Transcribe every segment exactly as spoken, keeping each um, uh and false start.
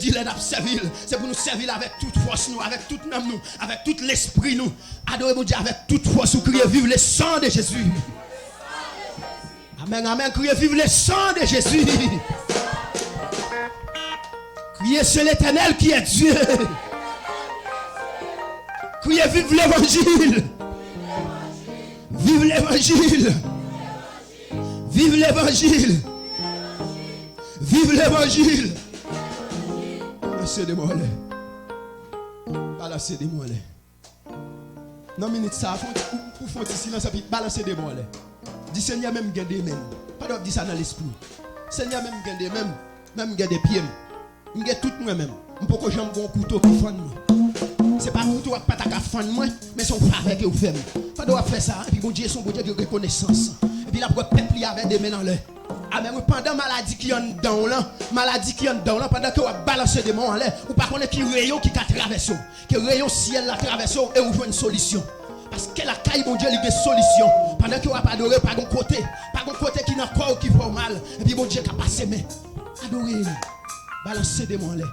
Jezi, lè n ap sèvi l, se pou nou sèvi l avèk tout fòs nou, avèk tout nanm nou, avèk tout lespri nou. Adore Bondye avèk tout fòs ou, kriye, vive le sang de Jésus. Amèn, amèn. Kriye, vive le sang de Jésus. Criez, c'est l'Éternel qui est Dieu. Criez, vive l'Évangile. Vive l'Évangile. Vive l'Évangile. Vive l'Évangile. Balanse demon anlè. Balanse demon anlè. Nan minit sa a, fè yon ti, ou, ou fè yon ti silans epi balanse demon anlè. Di, Senyè, men m gen de men m. Pandan w ap di sa nan lespri w. Senyè, men m gen de men m. Men m gen de pye m. M gen tout mwen menm. M poko janm gen yon kouto ki fann mwen. Se pa kouto a k pa ta ka fann mwen, men se yon favè ke w fè m. Pandan w ap fè sa, epi Bondye se yon Bondye ki gen rekonesans. Epi l ap wè pèp li avè de men l anlè. Amèn. Wi, pandan maladi ki anndan w lan, maladi ki anndan w lan, pandan ke w ap balanse demon anlè, ou pa konnen ki reyon ki ka travèse w. Ke reyon syèl la travèse w e ou jwenn solisyon. Paske lakay Bondye, li gen solisyon. Pandan ke w ap adore, pa gon kote, pa gon kote ki nan kò w ki fè w mal. Epi Bondye ka pase men. Adore li. Balanse demon anlè.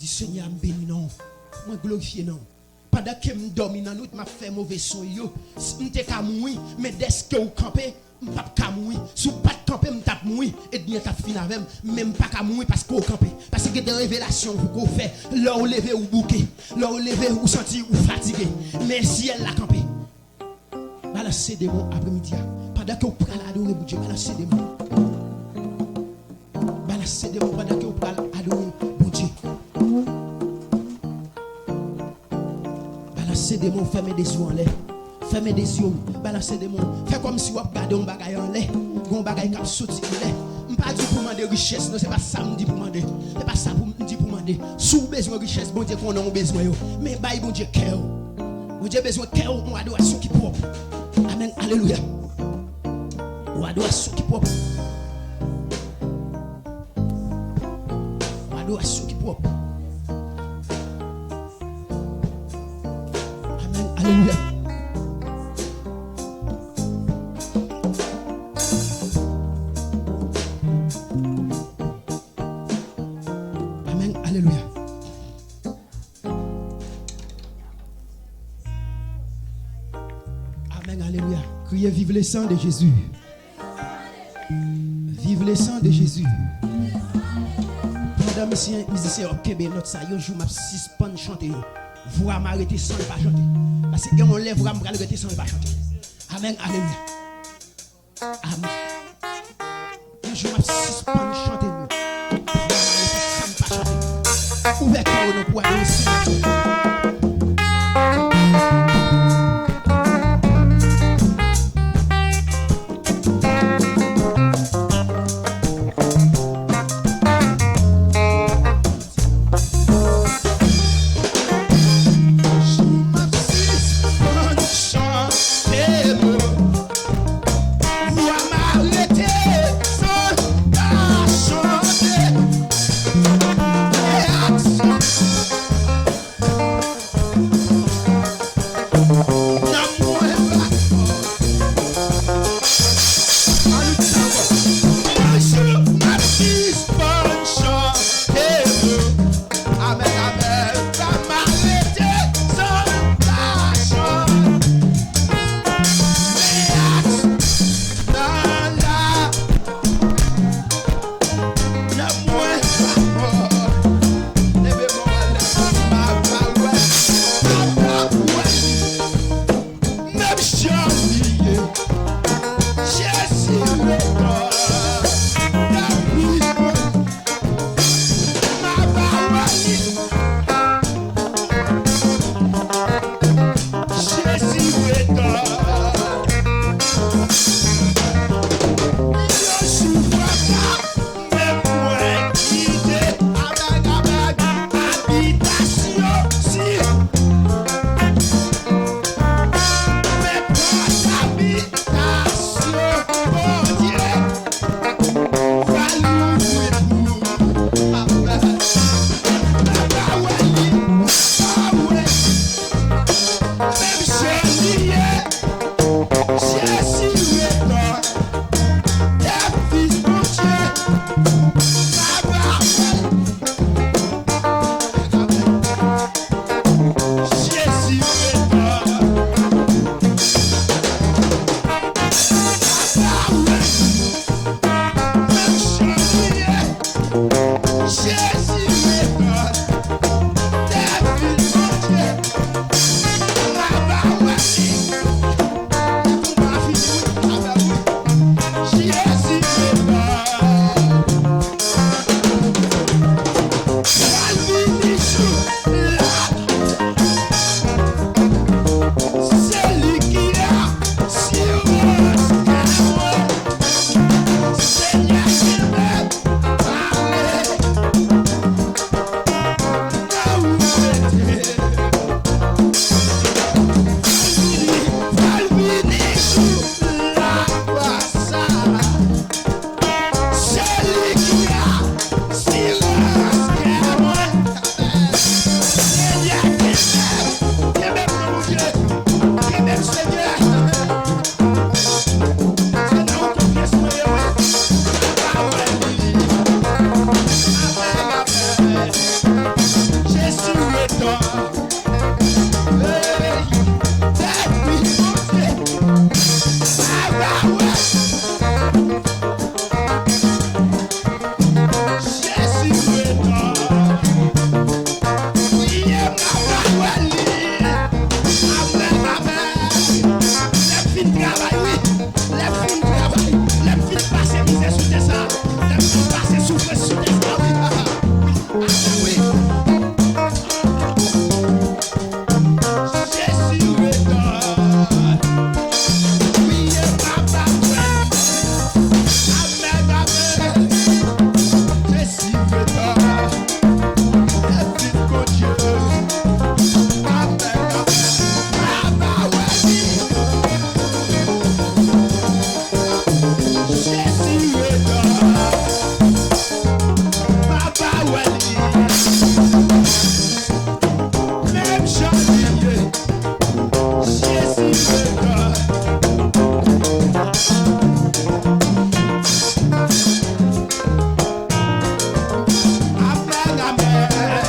Di, Senyè, m beni non w. Mwen glorifye non w. Pandan ke m dòmi nan nwit, m ap fè move sonj yo. Si m te ka mouri, men dèske w kanpe, m p ap ka mouri. Si w pa t kanpe, m t ap mouri. Ènmi an t ap fin avè m. Men m pa ka mouri paske w kanpe. Paske gen de revelasyon pou w fè. Lè w leve, ou bouke. Lè w leve, ou santi ou fatige. Men syèl la kanpe. Balanse demon apremidi a. Pandan ke w pral adore Bondye, balanse demon. Balanse demon pandan ke w pral adore Bondye. Balanse demon, fèmen de zye w anlè. Fèmen de zye w, balanse demon. Fè kòmsi w ap gade yon bagay anlè. Gen yon bagay k ap soti anlè. M pa di w pou mande richès, non, se pa sa m di pou mande. Se pa sa pou m di pou mande. Si w bezwen richès, Bondye konnen w bezwen yo. Men bay Bondye kè w. Bondye bezwen kè w, yon adorasyon ki pwòp. Amèn, alelouya. Yon adorasyon ki pwòp. Yon adorasyon ki pwòp. Amèn, alelouya. Amèn, alelouya. Amèn, alelouya. Kriye, vive le sang de Jésus. Vive le sang de Jésus. Pandan misye, mizisyen yo ap kenbe nòt sa, yon jou m ap sispann chante yo. Vwa m a rete san l pa chante. Paske gen yon lè vwa m pral rete san l pa chante. Amèn, alelouya. Amèn. Yon jou m ap sispann chante nou. Vwa m a rete san m pa chante. Ouvè kè w nou pou adore Senyè. Jezi retan, David Bondye, m a ba w li. Konba fini wi, m a ba w li. Jezi retan. Pral vini jou la. Se li ki la, sirans kè mwen. Senyè kenbe, pale. Nan ou mete. Pral vini, pral vini jou la pa sa. Se li ki la, sirans kè mwen. Senyè kenbe, kenbe m non Bondye, kenbe m Senyè. Se nan ou konfyans mwen ye wi. Amèn, amèn. Jezi retan. Hey, tèt wi Bondye. Aba wè. Jezi retan. Priye m nan pawòl li. Amèn, amèn. Lè m fin travay wi. Lè m fin travay. Lè m fin pase mizè sou tè sa. Lè m fin pase soufrans sou tè sa wi. Amèn wi. Jezi retan. Priye papa mwen. Amèn, amèn. Jezi retan. David Bondye. Amèn, amèn. Papa wè li. Jezi retan. Papa wè li. Menm jan li ye. Jezi retan. Amèn, amèn.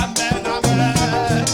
Amèn, amèn.